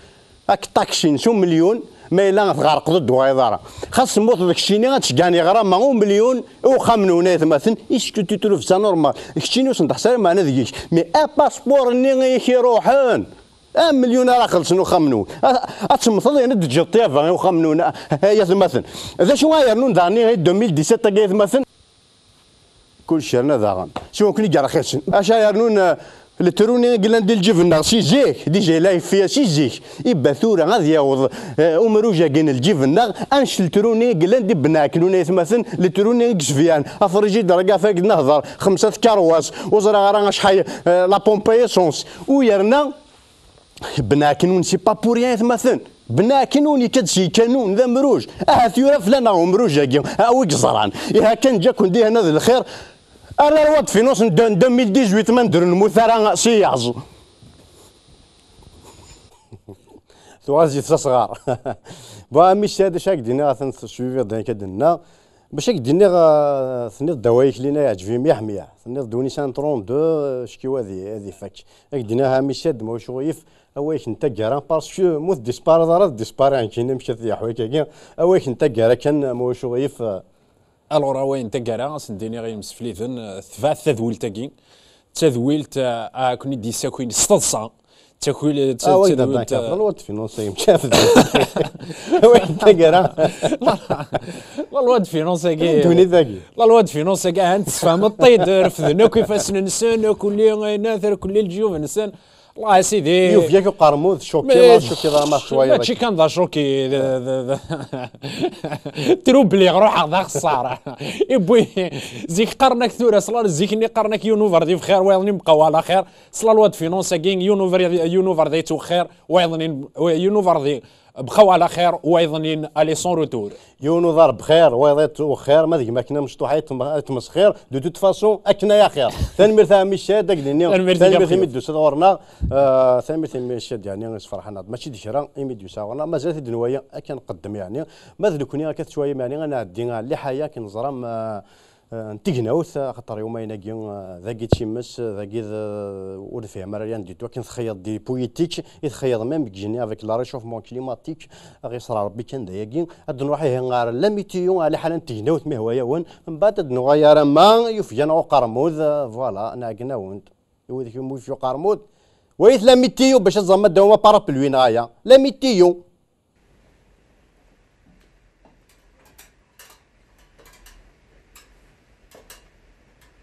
Ad k-ṭaksin s umelyun, ma yella tɣerqeḍ ur d-tuɣaleḍ ara. Xas temmuteḍ keččini ad tgan iɣrama umelyun i uxxam-nwen, ay atmaten, est-ce que tu trouves ça normal? Keččini ur sen-teḥṣa ara meɛna deg-k. Mais apaspur-nni i k-iruḥen, amelyun ara xellṣen uxxam-nwen. A-, ad temmteḍ yerna d-teǧǧiḍ ṭṭyaba i uxxam-nwen, a-, ay atmaten. D acu ay yernun daɣen i deux mille dix-sept-agi, ay atmaten? Kullec yerna daɣen. Siwa nekkni i yerxisen. Acu ay yernun, eh, letru-nni i yellan di lǧib-nneɣ si zik, déjà yella yeffi-as si zik. Iba tura ad yaweḍ, eh, umruj-agi n lǧib-nneɣ, annect letru-nni i yellan di Bnaknun, ay atmaten, letru-nni i yesbyan, afrijider-agi ɣef ay d-nehder, xemsa tkerwas, ur ẓriɣ ara acḥal, eh, la pompe à essence. U yerna, Bnaknun, c'est pas pour rien, ay atmaten. Bnaknun, yekka-d si kanun, d amruj. Ahat yura fell-aneɣ umruj-agi, a wi yeẓran. Ihi kan ǧǧa-ken dihin ad lxir. Ar la loi de finances n deux, deux mille dix-huit, ma ur nemmut ara si yaẓ. Tuɣal zi tasɣar. Bon, a mmi Saɛid, acu ak-d-iniɣ, atan teswibiḍ-d ayen akka d-nenna. Bac ak-d-iniɣ, eh, tenniḍ-d awal-ik lina yeɛǧeb-iyi myaḥ myaḥ. Tenniḍ-d win yesɛan trente-deux, eh, ckiw ad i-, ad ifak. Ak-d-iniɣ, a mmi Saɛid, ma ulac aɣilif, awal-ik n taggara, parce que ma ur tdispariḍ ara, tdispariḍ nekkini, amek ad yeḥwa akka-agi. Awal-ik n taggara kan, ma ulac aɣilif, eh. Alors, awal n taggara, ad sen-d-iniɣ i yimsefliden, eh, tebɛet tadwilt-agi. D tadwilt, eh, a ken-id-yessakin s teḍsa. D takul-, d ta-, Ah, wagi d tadwilt, abankar, eh, la loi de finances, ay mkaf. Awal n taggara. La loi de finances-agi. Ddunit-agi. La loi de finances-agi, ahan tessefhmeḍ-t-id, refden akk ifassen-nsen, akk lli, ayen, akk lli leǧyub-nsen. Allah a sidi. Yufeg-ak uqermud, choqué, ma, ma choqué, ma choqué, ma choqué. Mačči kan d achoqué, d, d, d, troublé, ruḥeɣ d axeṣṣar. Iwwi, zik qqaren-ak tura, ṣṣla zik-nni qqaren-ak yiwen uberdi bxir, wayeḍ-nni mqawal axir. S la loi de finances-agi, yiwen uberdi, yiwen uberdi yettwexxir, wayeḍ-nni, yiwen uberdi bxawal axir, wayeḍ-nni aller sans retour. Yiwen uḍar bxir, wayeḍ yettwexxir, ma d gma-k-nni amecṭuḥ ay tm-, ay tmesxir, de toute façon, akken ay axir. Tanemmirt a mmi Cad, ak-d-nini. Tanemmirt i tanemmirt imi d-tusiḍ ɣur-neɣ. Ah, tanemmirt imi Cad, yeɛni, isferḥ-aneɣ-d. Mačči d kra imi d-yusa ɣur-neɣ. Mazal-it-id nwaya akken nqeddem, yeɛni. Ma d nekkni akka tettwayim, yeɛni, ad nɛeddi ɣer liḥaya akken neẓra, ma, eh, n tegnawt, axaṭer yumayen-agi, eh, dagi d times, dagi d, eh, ur nefhim ara rien du tout. Akken txeyyeḍ di politique, i txeyyeḍ même deg igenni avec le réchauffement climatique, ad ɣ-iṣer Rebbi kan d ayagi. Ad nruḥ ihi ɣer la météo, ɣer liḥala n tegnawt, ma ihwa-yawen. Mbeɛd ad nuɣal ar ama yufeg-aneɣ uqermud, eh, voilà, nɛeggen-awen-d. I wid umi yufeg uqermud, walit la météo bac ad teẓrem ma d awma parapluie neɣ aya. La météo.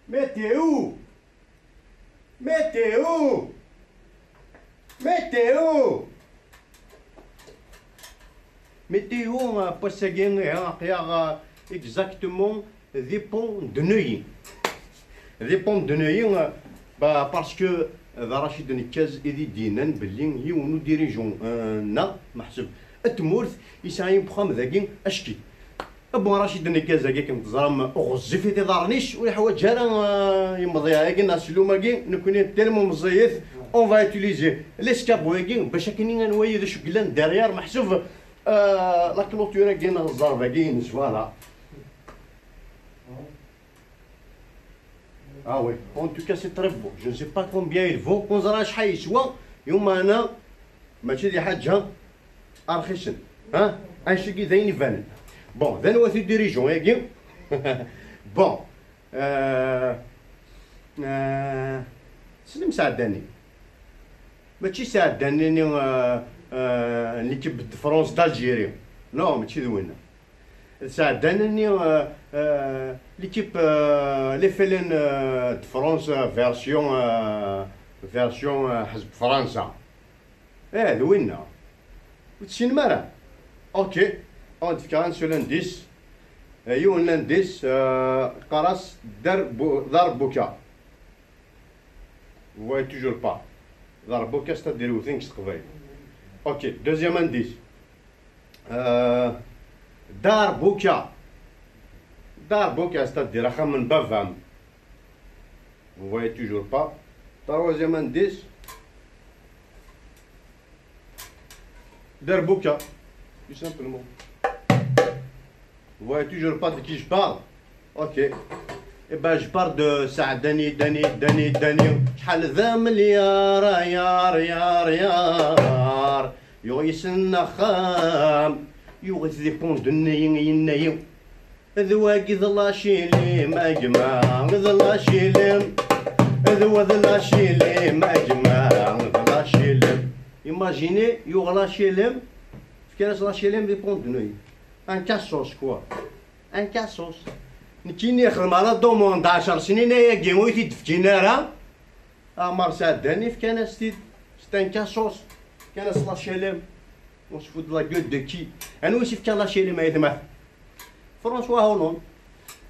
Météo. Météo. Météo. Météo, euh, n wass-agi, ihi, aql-aɣ, euh, exactement di Pont de Neuilly. Di Pont de Neuilly, euh, bah, parce que, euh, d Rachid Nekkaz i d-yennan belli yiwen n udirijan, euh, nna, meḥsub, n tmurt, yesɛa yiwen n uxxam dagi acki. Bon, Rachid Nekkaz-agi, akken teẓram, ɣezzifit iḍarren-is, ur yeḥwaǧ ara, euh, yemḍiɛ-agi neɣ sellum-agi, nekkni tellement meẓẓiyit, on va utiliser l'escabeau-agi bac akken ad nwali d acu yellan derrière, meḥsub, euh, la clôture-agi neɣ ẓẓerb-agi-ines, voilà. Ah oui, en tout cas c'est très beau. Je ne sais pas combien il vaut. Ur neẓri acḥal yeswa. Yuma-nna mačči d lḥaǧa rxisen. Ha? Anect-agi d ayen ibanen. Bon, d anwa-t udirijan-agi? Bon, euh, euh, tessnem Saɛdani? Mačči Saɛdani-nni, euh, euh, n l'équipe de France d'Algérie. Non, mačči d winna. Saɛdani-nni, euh, euh, l'équipe, euh, l'F L N, euh, de France, euh, version, euh, version, euh, ḥezb Fransa. Eh, d winna. Ur tessinem ara? Ok. Ad d-fkeɣ un seul indice. Eh, yiwen l'indice, euh, qqar-as Dar Bu-, Darbuka. Vous voyez toujours pas. Darbuka, c'est-à-dire wten s teqbaylit. Ok, deuxième indice. Euh, Darbuka. Darbuka, c'est-à-dire axxam n baba-m. Vous voyez toujours pas. Troisième indice. Darbuka. Tout simplement. Vous voyez toujours pas de qui je parle. Ok. Eh ben, je parle de Saɛdani, Dani, Dani, Dani. Acḥal d amelyaṛ, yar, yar, yar. Yuɣ yes-sen axxam. Yuɣ-it di Pont de Neuilly, yenna-yi. D wagi d lacilim, a gma, d lacilim. D wa d lacilim, a gma, d lacilim. Imaginez, yuɣ lacilim, fkan-as lacilim di Pont de Neuilly. Un cassos, quoi. Un cassos. Nekkini xedmeɣ la demande ɛecṛ snin ayagi, ur yi-t-id-fkin ara. Aɛmar Saɛdani, fkan-as-t-id. C'est un cassos. Fkan-as lacilim. On se fout de la gueule de qui? Anwa i s-ifkan lacilim, ay atmaten? François Hollande.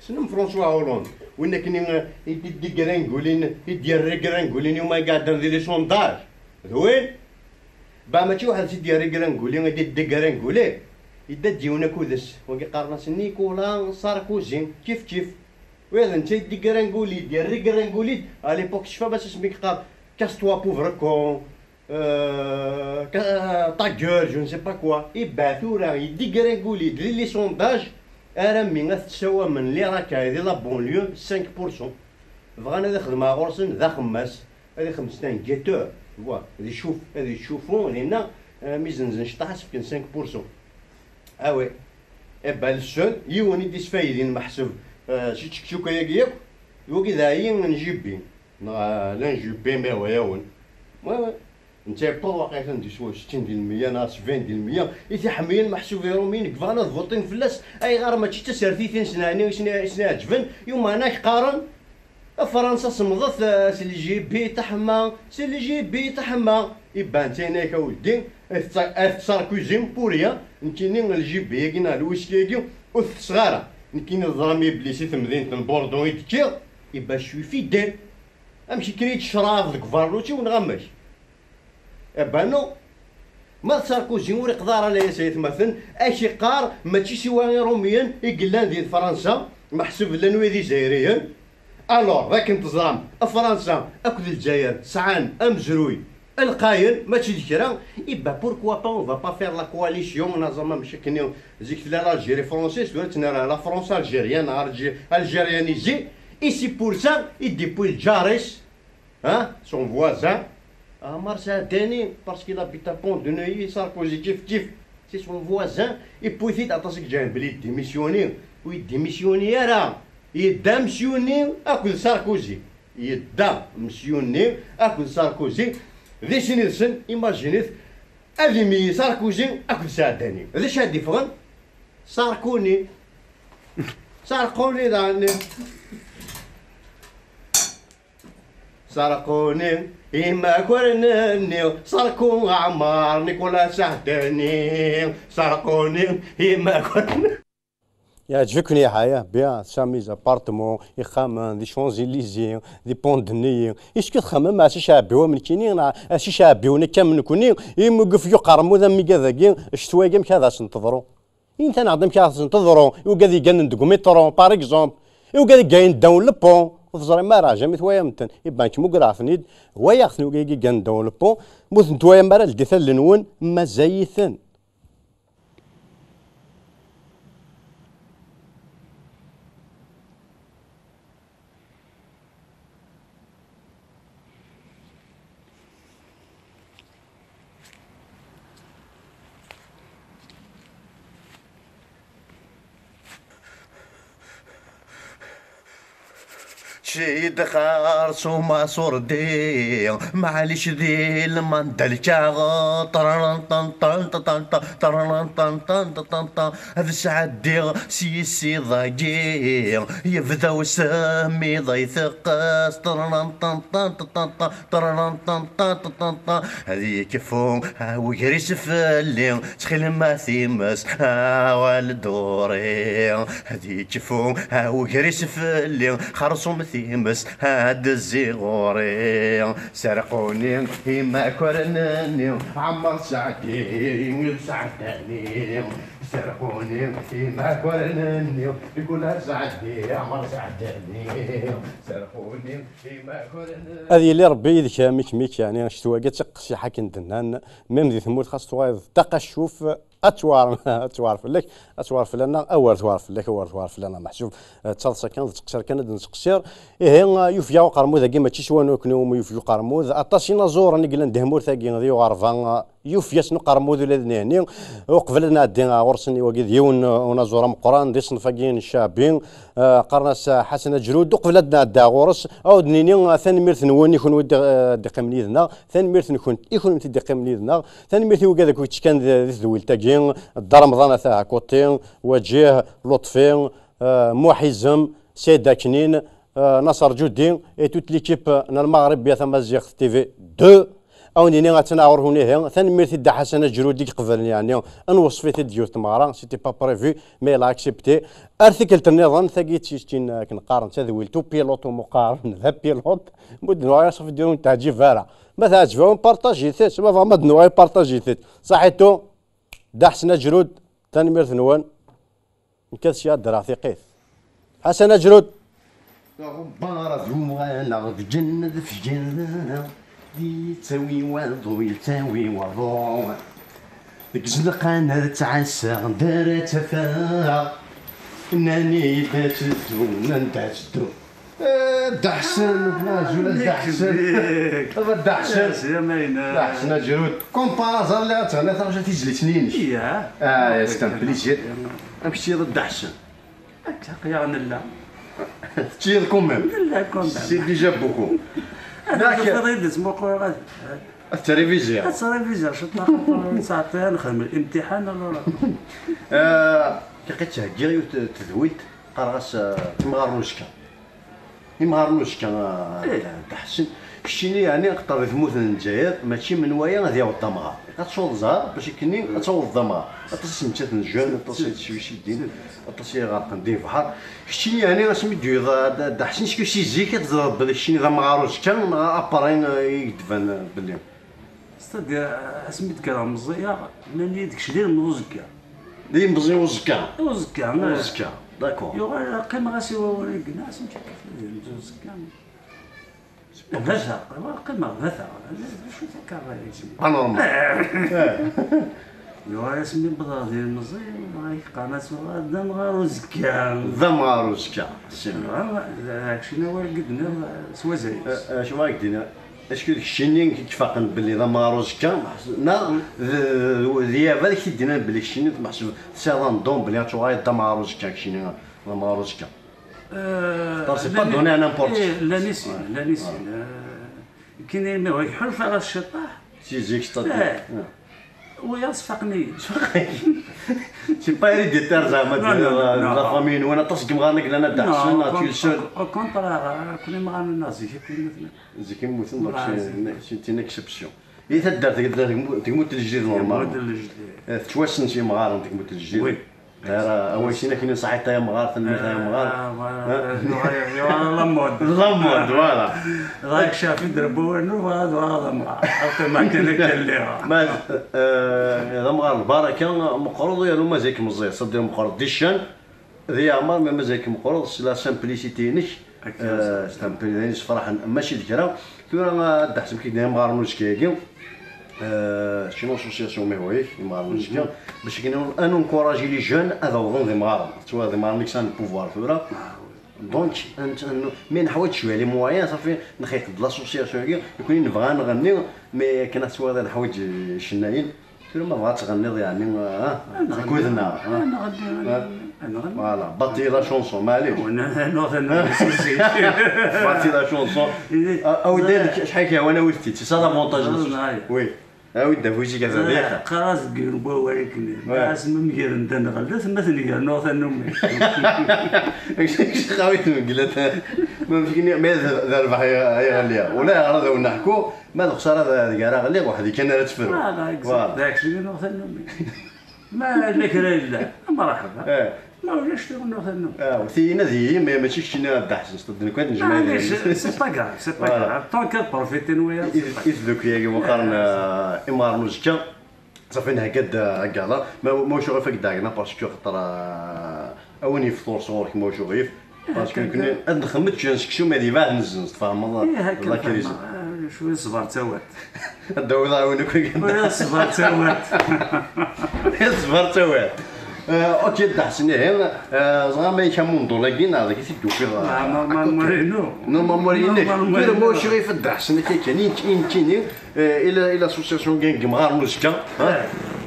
Tessnem François Hollande? Win akken i, i d-, i d-igrangulin, i d-yerra igrangulin, yuma i iɛeddan di les sondages. D win? Ba, mačči waḥed i d-yerra igranguli, i d-, d-igranguli. Yedda-d yiwen akud-s, wagi qqaren-as Nicolas Sarkozy, kif kif. Wa d netta i d-igranguli, d-yerra igranguli-d. À l'époque, tecfam asmi yeqqar, casse-toi, pauvre con, euh, ca-, ta gueule, je ne sais pas quoi. Iba tura, yedda igranguli-d di les sondages, armi ad t-ssawamen les racailles di la banlieue, cinq pour cent. Bɣan ad ixdem ɣur-sen d axemmas. Ad ixdem, c'est un guetteur, tu vois, ad icuf-, ad icufu dinna, euh, mi zenzen cṭaḥ, ad s-fken cinq pour cent. Ah ouais. Eh ben, le seul, yiwen i d-isfaydin meḥsub, euh, si tchekchuka-yagi yakk, d wagi d aɛyi n J B, neɣ, euh, la J B, ma wa yawen. Ouais, ouais. Netta yewweḍ waqila di swa settin di lmeyya neɣ sebɛin di lmeyya. I t-iḥemmlen meḥsub Iṛumyen, i yebɣan ad vuṭin fell-as. Ayɣer mačči d tasertit i sen-, i sen-, i sen-iɛeǧben? Yuma-nna qqaren, Fransa semmḍet, eh, s le G B taḥma, s le G B taḥma. Iban d tayen-ak a weddi, eh, tettṣa-, eh, tettṣarkuzim pour rien. Nekkini le G B-agi neɣ le whisky-agi ur t-tesseɣ ara. Nekkini teẓram Iblis i temdint n Bordeaux i d-kkiɣ, iban je suis fidèle. Amek akken i d-tecraḍ deg ubarnuti-w neɣ amek? Eh ben non. Ma d Sarkozy ur iqḍa ara layas ay atmaten, ak-iqqar mačči siwa Iṛumyen i yellan di Fransa, meḥsub llan wid Izzayriyen. Alors, d akken teẓram, Fransa akked Lezzayer sɛan amezruy Lqayen, mačči d kra. Eh ben, pourquoi pas, on va pas faire la coalition, neẓra ma mačči akken zik tella l'Algérie française, tura tella la France algérienne, Algé-, algérianisée. Et c'est pour ça, i d-yewwi lǧar-is, hein, son voisin, Ɛmar Sɛdani, parce qu'il habite à Pont de Neuilly, Sarkozy kif kif, c'est son voisin, yewwi-t-id aṭas i yeǧǧan belli yeddimissyuni, ur yeddimissyuni ara, yedda amsyuni akked Sarkozy. Yedda amsyuni akked Sarkozy. Di sin yid-sen, imaginit, ad imeyyi Sarkozy akked Sɛdani. D acu ad d-iffɣen? Sarkuni. Sarkuni daɣen. Sarkuni imakaren-nni, Sarku Ɛmar, Nicolas Sɛdani, Sarkuni imakaren. Yeɛǧeb-iken yaḥaya, bien, tesɛam les appartements, ixxamen, di Champs-Élysées, di Pont-de-Neuilly. Est-ce que txemmem a si Ceɛbi wa nekkini, neɣ a si Ceɛbi wa nekk am nekkni, imi ugif yuqermud am igad-agi, ccetwa-agi amek ad asen-teḍru? Init-aneɣ-d amek ad asen-teḍru i wigad yegganen deg umiṭru, par exemple, i wigad yegganen ddaw n le pont, ur teẓrim ara, jamais twayam-ten. Iban-k mugreɣ-ten-id, wayaɣ-ten wigad yegganen ddaw n le pont, ma ur ten-twayam ara, ldit allen-nwen, mazal-iten. Cid xersum asurdi, maɛlic di lmanda lkaɣ, ṭrrnṭnṭnṭnṭ, ṭrrnṭnṭnṭ, ad sɛeddiɣ s yisiḍ-agi, yebda usmiḍ ay teqqes, ṭrrnṭnṭnṭnṭ, ṭrrnṭnṭnṭ, ad yekfu wegris fell-i, ttxil-m a times, awal duri. Ad yekfu wegris fell-i, xersum times, ad d-zzi ɣur-i. Serquni imakaren-nni, Ɛmer Sɛdi, Sɛdani. Serquni imakaren-nni, Nicolas Sɛdi, Ɛmer Sɛdani. Serquni imakaren-nni. Ad yili Rebbi yid-k a Mikmik, yeɛni ccetwa-agi d tiqsiḥ akken d-nnan, même di tmurt xas tuɣaleḍ d taqaccuf, ad twar, ad twar fell-ak, ad twar fell-aneɣ, awer twar fell-ak, awer twar fell-aneɣ, meḥsub, eh, d taḍsa kan, d ttqeṣṣir kan, ad nettqeṣṣir. Ihi, eh, yufeg-aɣ uqermud-agi, mačči s wanu akken umi yufeg uqermud. Aṭas inaẓuren i yellan di tmurt-agi d yuɣerba, eh, yufeg-asen uqermud ula d nehni. Uqbel ad nɛeddi, eh, ɣur-sen i wagi d yiwen, eh, unaẓur ameqqran di ṣṣenf-agi n Ccaɛbi, eh, qqaren-as, eh, Ḥasan Aǧrud. Uqbel ad nɛeddi ɣur-s, ad d-nini, eh, tanemmirt-nwen i kunwi d-, eh, d-iqqimen yid-neɣ, tanemmirt-nkent i kunwi d-iqqimen yid-neɣ. Tanemmirt i wigad akk yettekkan di, di tedwilt-agi, Dda Remḍan At Ɛakuṭi, Waǧih, Luṭfi, eh, Muḥ Izem, Saɛid Aknin, eh, Naṣer Ǧudi, et toute l'équipe n Lmeɣribya Tamaziɣt T V deux. Ad wen-nini attan ɣur-wen ihi. Tanemmirt i Dda Ḥasan Aǧrud i iqeblen, yeɛni, ad nweṣṣef-it-id yiwet tmeɣra, c'était pas prévu, mais il a accepté. Ar tikkelt nniḍen, tagi d tistin, eh, akken qqaren, tadwilt upilote umi qqaren d apilote, ma ur d-nuɣal aṣef ur teɛǧib ara. Ma teɛǧeb-awen, partajit-tt, ma tebɣam ad d-nuɣal, partajit-tt. Saḥitu. Dda Ḥsen Aǧrud, tanemmirt-nwen. Nekk ad sya ad ddreɣ tiqqit. Ḥasan Aǧrud. Taɣebbar ad umɣaleɣ deg ǧennet fgen, di yettawi waḍu yettawi waḍu. Deg izelqan ad ttɛassaɣ d ara tt-afeɣ. Nnan-iyi-d ad teddu, nnan-d ad teddu. Eh, Dda Ḥsen, azul a Dda Ḥsen. Baba Dda Ḥsen. Dda Ḥsen Aǧrud. Comme par hasard, lliɣ ad teɣniḍ taɣect tizlit-nni-inek. Ah, c'est un plaisir. Amek teččiḍ a Dda Ḥsen? Akka, aql-aɣ nella. Teččiḍ quand même. Nella quand même. C'est déjà beaucoup. Ad tefriḍ-d, smuqul, ad, ad terriviziɣ. Ad terriviziɣ, cwiṭ, neɣ ur nesɛi ara nexdem limtiḥan, alors. Ah, ilaq ad theggiḍ yiwet n tedwilt, qqareɣ-as, ah, timɣar n uzekka. Imɣaren n uzekka, ah, Dda Ḥsen. Keččini, yeɛni, axaṭer di tmurt n Lezzayer, mačči menwala ad yaweḍ d amɣar. Ad tesɛuḍ zzher, bac akken ad tawḍeḍ d amɣar. Aṭas i s-nettaten jeunes, aṭas i yettsuicidin, aṭas i iɣerqen di lebḥer. Keččini, yeɛni, asmi d-yuweḍ, ah, Dda, Dda Ḥsen, est-ce que si zik ad teẓreḍ belli keččini d amɣar uzekka, neɣ après, ah, i d-tban, ah, belli? C'est-à-dire, asmi d-kkreɣ meẓẓiyeɣ, nnan-iyi-d kečč d ilemẓi uzekka. D ilemẓi uzekka? Uzekka, ne. Uzekka, d'accord. Yuɣal qqimeɣ-as i wawal-agi, nniɣ-as amek akka d ilemẓi uzekka. Bata, qqimeɣ bata. D acu takarra-agi? Anormal. Yuɣal asmi wwḍeɣ d ilmeẓi, dɣa qqaren-as uɣal d amɣar uzekka. D amɣar uzekka, sima. Dɣa, d acu n awal i d-tenniḍ s wazal-is? Eh, eh, acu ara k-d-iniɣ? Acu d keččini i k-ifaqen belli d amɣar uzekka, neɣ d, d, d yaba i k-t-id-yennan belli keččini meḥsub tesɛiḍ un don belli ad tuɣaleḍ d amɣar uzekka, keččini d amɣar uzekka? Euh, Parce que pas donné à n'importe qui. Eh, llan i sin, llan i sin. Euh, kini mi ɣ-iḥulfa ɣas ciṭṭaḥ. Si zik, c'est-à-dire. Eh. Wiyaḍ sfaqen-iyi. C'est pas héréditaire, zeɛma, de la famille-nwen, aṭas n yimɣaren i yellan ad d-ɛessen, tu seul. Au contraire, akk imɣaren-nneɣ zik akk mmuten. Zik i mmuten, donc c'est une, c'est une exception. I taddart, deg, deg, deg tmurt n lejdid, normal. Tmurt n lejdid. Eh, tettwassen s yimɣaren deg tmurt n lejdid. Oui. Ara, away sin akin saḥit ay amɣar, tanemmirt ay amɣar. Ah, voilà. Yuɣal, yuɣal la mode. La mode, voilà. Ɣayek cafi-d Rebbi wanu, voilà, voilà la mɣar. Ata ma kan akka lliɣ. Ma, eh, d amɣar lbaraka, meqqreḍ yernu mazal-ik meẓẓiy, c'est-à-dire meqqreḍ di ccan, di yeɛmer, mais mazal-ik meqqreḍ s la simplicité-inek. Akka, eh, s tempen d ayen yessefraḥen, mačči d kra. Tura, eh, Dda Ḥsen, kif d amɣar n uzekka-agi, eh, c'est une association, mi hwayeɣ, imɣaren n uzekka, bac akken ad nencourager les jeunes ad awḍen d imɣaren. Tettwaliḍ imɣaren-ik sɛan pouvoir tura. Donc, ad n-, ad n-, mi neḥwaǧ cwiya les moyens, ṣafi, nxeyyeb-d l'association-agi, nekkni nebɣa ad nɣenni, mais akken ad tettwaliḍ neḥwaǧ icennayen. Tura ma bɣa ad tɣenniḍ, yeɛni, ah, akked-neɣ, ah. Ad nɣenni, ah, ad nɣenni. Voilà, bati la chanson, maɛlic. Nuɣ tanumi si zik. Bati la chanson. Ah, awi-d acḥal k-yehwan, awi-t-id. C'est ça l'avantage. Oui. Awi-d afus-ik a Zabiḥa. Qqar-as deg yiwen n wawal akken. Asmi mgirent aneɣlef, ma tnger nuɣ tanumi. Awi-t mglat. Ma d, d rrbeḥ ay, ay ɣliɣ. Ula yeɣra d awen-neḥku. Ma d xsara d, d gar-aɣ lliɣ weḥd-i kan ara tefru. Voilà, exact. Voilà. D acu i nuɣ tanumi. Ma yella kra yella, mṛaḥba. Eh. Ma ulac, nuɣ tanumi. Ah, tigin ad yili, mais mačči keččini a Dda Ḥsen, s tedden kan nejmeɛ. Maɛlic, c'est pas grave, c'est pas grave. Tant que profiter n wiyaḍ, c'est pas grave. Is ddukkli-agi waqaren, eh, imɣaren uzekka, ṣafi nhegga-d, eh, agala. Ma, ma ulac aɣilif ad k-d-ɛeggneɣ, parce que xaṭer, eh, a win yefḍur sɣur-k, ma ulac aɣilif. Parce que nekkni ad nxemmet kra n seksu, ma d ibaɛ nezzenz, tfehmeḍ? Ih, akka la crise. Fehmeɣ. Ah, cwi ṣṣber d tawat. Ad d-awiḍ aɛiwen akk. Ih, ṣṣber d tawat. Ih, ṣṣber d tawat. Eh, ok, Dda Ḥsen, ihi, eh, ẓriɣ ma yekka munḍul-agi, neɣ dagi t-id-tufiḍ, eh, normalement inu. Normalement inek. Tura ma ulac aɣilif, Dda Ḥsen, akka kan, i nekk-, i nekkini, Eh, i la, i l'association n yimɣaren n uzekka, ha? Eh.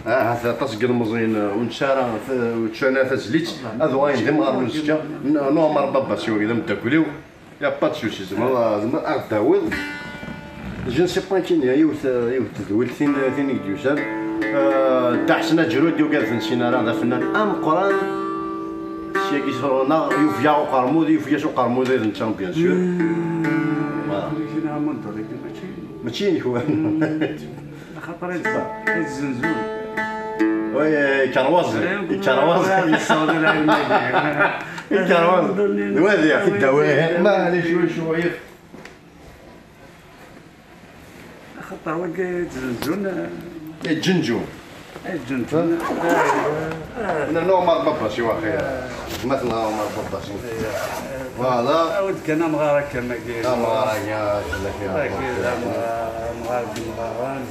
Ahat aṭas n yilmeẓyen, eh, ur nesɛi ara, eh, ur tesɛi ara tazlit, ad uɣalen d imɣaren n uzekka. N-, Nuɛmar Babas, wagi d ameddakel-iw. Y a pas de souci, zemreḍ, zemreḍ ad ɣ-d-tawiḍ. Je ne sais pas, kini, yiwet, yiwet n tedwilt, tin, tin i d-yusan. Eh, Dda Ḥsen Aǧrud, yugaden sin ara, d afennan ameqqran. Syagi sɣur-neɣ, yufeg-aɣ uqermud, yufeg-as uqermud d netta, bien sûr. Voilà. Mačči inek wa. Axaṭer i d-, i d-zenzun. Wi, ikerwaẓ, ikerwaẓ. Ikerwaẓ. D wadi, i d-awi. Maɛlic, cwiya, cwiya. Axaṭer wagi i d-zenzun. Iǧenǧun. Iǧenǧun. Nna Nuɛmar Babas, i waxi. Gma-tneɣ Nuɛmar Babas. Voilà. Awi-d kan amɣar akka, magi. Amɣar akka, fell-ak, ya. Magi, amɣar, amɣar d imɣaren.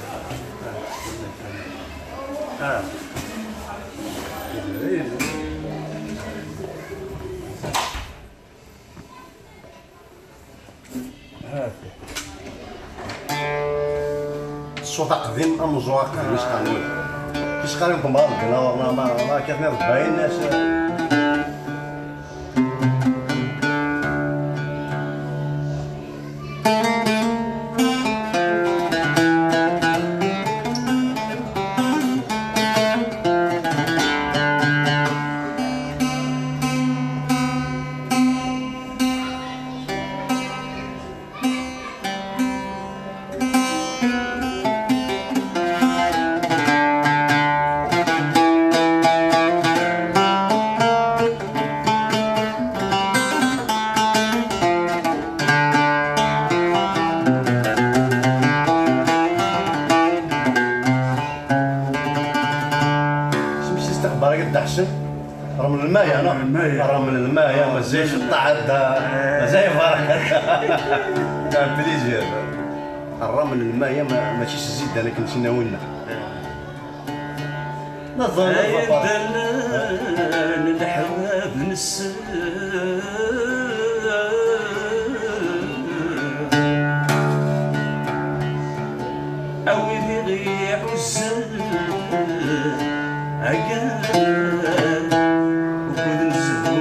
Ah. Ṣṣut aqdim, ameẓẓuɣ aqdim, isqanun. Isqanun kemra deg lawer, ma, ma, ma, kif ma bayen nas. Isem-is, axbaar-ik a Dda Ḥsen? Reml lmaya, no? Reml lmaya. Reml lmaya, mazal iceṭṭaḥ a Dda, mazal iberreḥ a Dda. C'est un plaisir. Ṛṛam n lmaya ma-, mačči s zzit-dan akken s-nna winna. Neẓra, neẓra. Ay ddan leḥbab-nsen, a wid i ɣ-iɛuzzen, agar ukud n zzhu.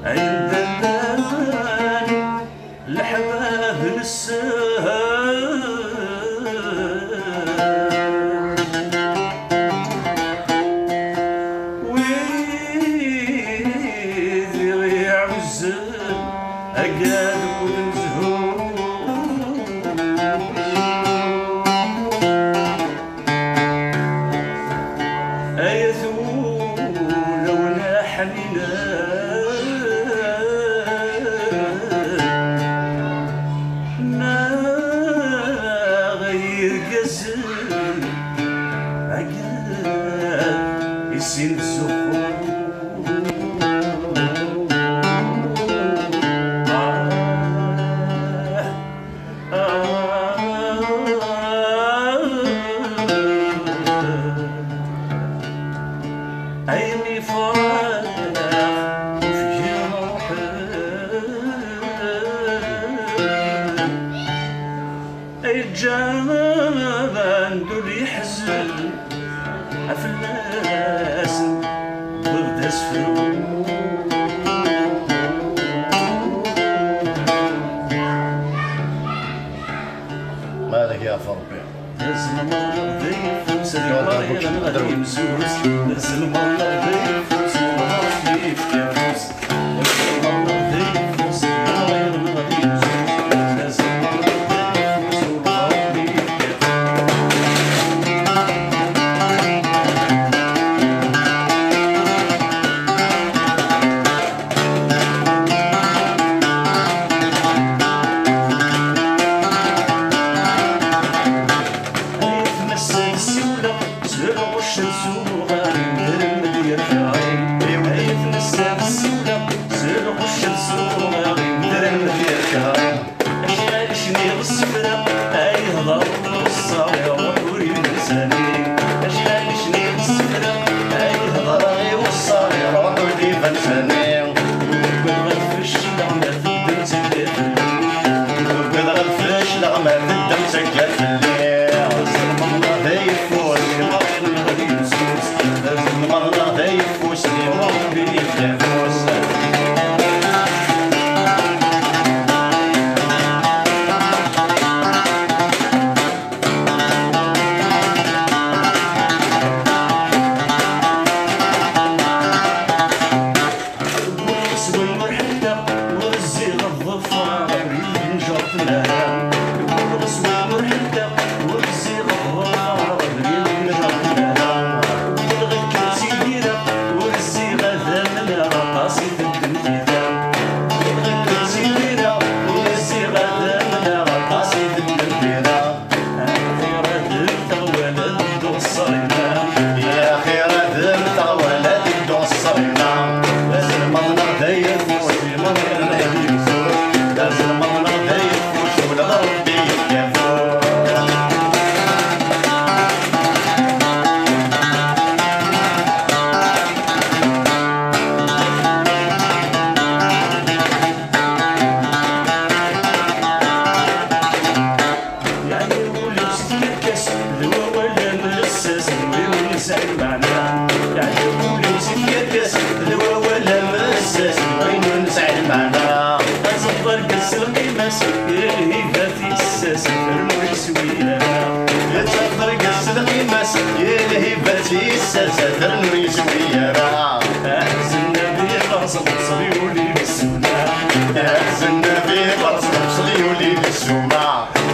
Ay ddan leḥbab-nsen, wid i ɣ-iɛuzzen, agad n zzhu. Ay at wulawen ḥninen, neɣ ay irgazen, agad i sin ttzuxxun. Ayen ifrax ufgin ruḥen, ay ǧǧan amdan ur yeḥzen. Fell-asen wwed asefru. Malak ya Ṛebbi. D azelmaḍ d ayeffus, d imeṛṛiɣen d imsus. D azelmaḍ d ayeffus, d imeṛṛiɣen d imsus. Ay tmessal siwleɣ s lɣucc n suɣar, imedrem d yerkaɣ. Ay tmessal siwleɣ s lɣucc n suɣar, imedrem d yerkaɣ. Acḥal cniɣ s sefra, ay hḍer weṣṣar iruḥ ur iban sani. Acḥal cniɣ s sefra, ay hḍer weṣṣar iruḥ ur iban sani. Ur ugadeɣ ad fecleɣ ma teddem tekka fell-i. Ur ugadeɣ ad fecleɣ ma teddem tekka fell-i. Tzemreḍ d ayeffus, tzemreḍ d ayeffus, tzemreḍ d ayeffus. Wwiɣ s wayen ur ḥelleɣ, ur zziɣ ad ḍefreɣ abrid n Ǧertmara. Wwiɣ s wayen ur ḥelleɣ, ur zziɣ ad ḍefreɣ abrid n Ǧertmara. Wwiɣ akken ttidireɣ, ur zziɣ ad amneɣ aṭas i teddem tira. Wwiɣ akken ttidireɣ, ur zziɣ ad amneɣ aṭas i teddem tira. Axir ad mmteɣ wala ad dduɣ ṣṣerima. Ya axir ad mmteɣ wala ad dduɣ ṣṣerima. D azelmaḍ neɣ d ayeffus, d azelmaḍ neɣ d ayeffus, ula d Ṛebbi yefka afus. Yeɛni ul-iw si tkerkas d wawal am lsas n wayen ur nesɛi lmeɛna. Yeɛni ul-iw si tkerkas d wawal am lsas n wayen ur nesɛi lmeɛna. Ad teẓẓed argaz s lqima-s, i lhiba tissas, ternu yeswi ara. Ad teẓẓed argaz s lqima-s, i lhiba tissas, ternu yeswi ara. Aḥzen Nabi ɣer-s, ɣer-s yuli di ssuma. Aḥzen Nabi ɣer-s, ɣer-s yuli di ssuma.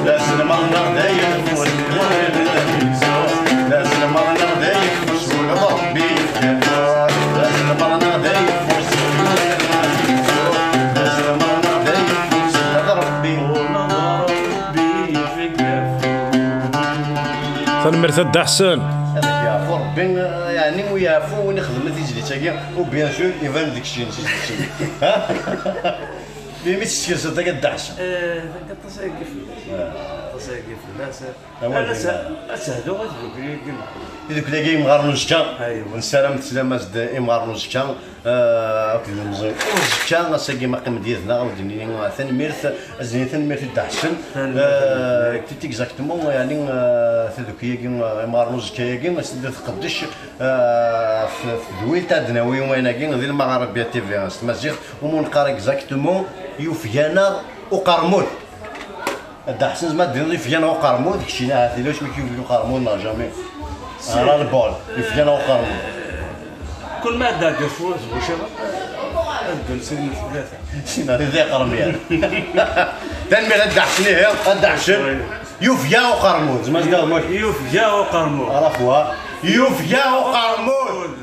D azelmaḍ neɣ d ayeffus, d azelmaḍ neɣ d ayeffus, ula d Ṛebbi yefka afus. D azelmaḍ neɣ d ayeffus, d azelmaḍ neɣ d ayeffus, ula d Ṛebbi, ula d Ṛebbi yefka afus. Tanemmirt a Dda Ḥsen. Ad ak-yeɛfu Ṛebbi. Yeɛni ur yeɛfu win ixedmen tizlit-agi, u bien sûr iban deg cci n tizlit-agi. Imi teskerseḍ akka ddeɛs. Eh, aṭas ay yeflen. Aṭas ay yeflen. Ad sehduɣ i tdukli-agi. Tidukli-agi imɣaren uzekka. Nessaram teslam-as-d imɣaren uzekka. Akked ilemẓi uzekka, ass-agi ma qqim-d yid-neɣ, ad d-nini tanemmirt, ad d-nini tanemmirt i Dda Ḥsen. Exactement, yeɛni tadukli-agi, imɣaren uzekka-agi, ad teddu tqeddec ɣef tedwilt ad d-nawi wayen-agi di Lmaɣribia T V s tmaziɣt, umi neqqar exactement yufeg-aneɣ uqermud. Dda Ḥsen, ma d-tiniḍ yufeg-aneɣ uqermud, keččini ahat yella wasmi k-yufeg uqermud neɣ jamais? Ara lbol, yufeg-aneɣ uqermud. Kul ma ad d-ɛeddiɣ fur tbuciḍa, ad ddun sin n tlata. Sin n tlata iqermyan. Tanemmirt a Dda Ḥsen, ihi a Dda Ḥsen. Yufeg-aɣ uqermud, zma tgaḍ mak. Yufeg-aɣ uqermud. Ara fwa. Yufeg-aɣ uqermud.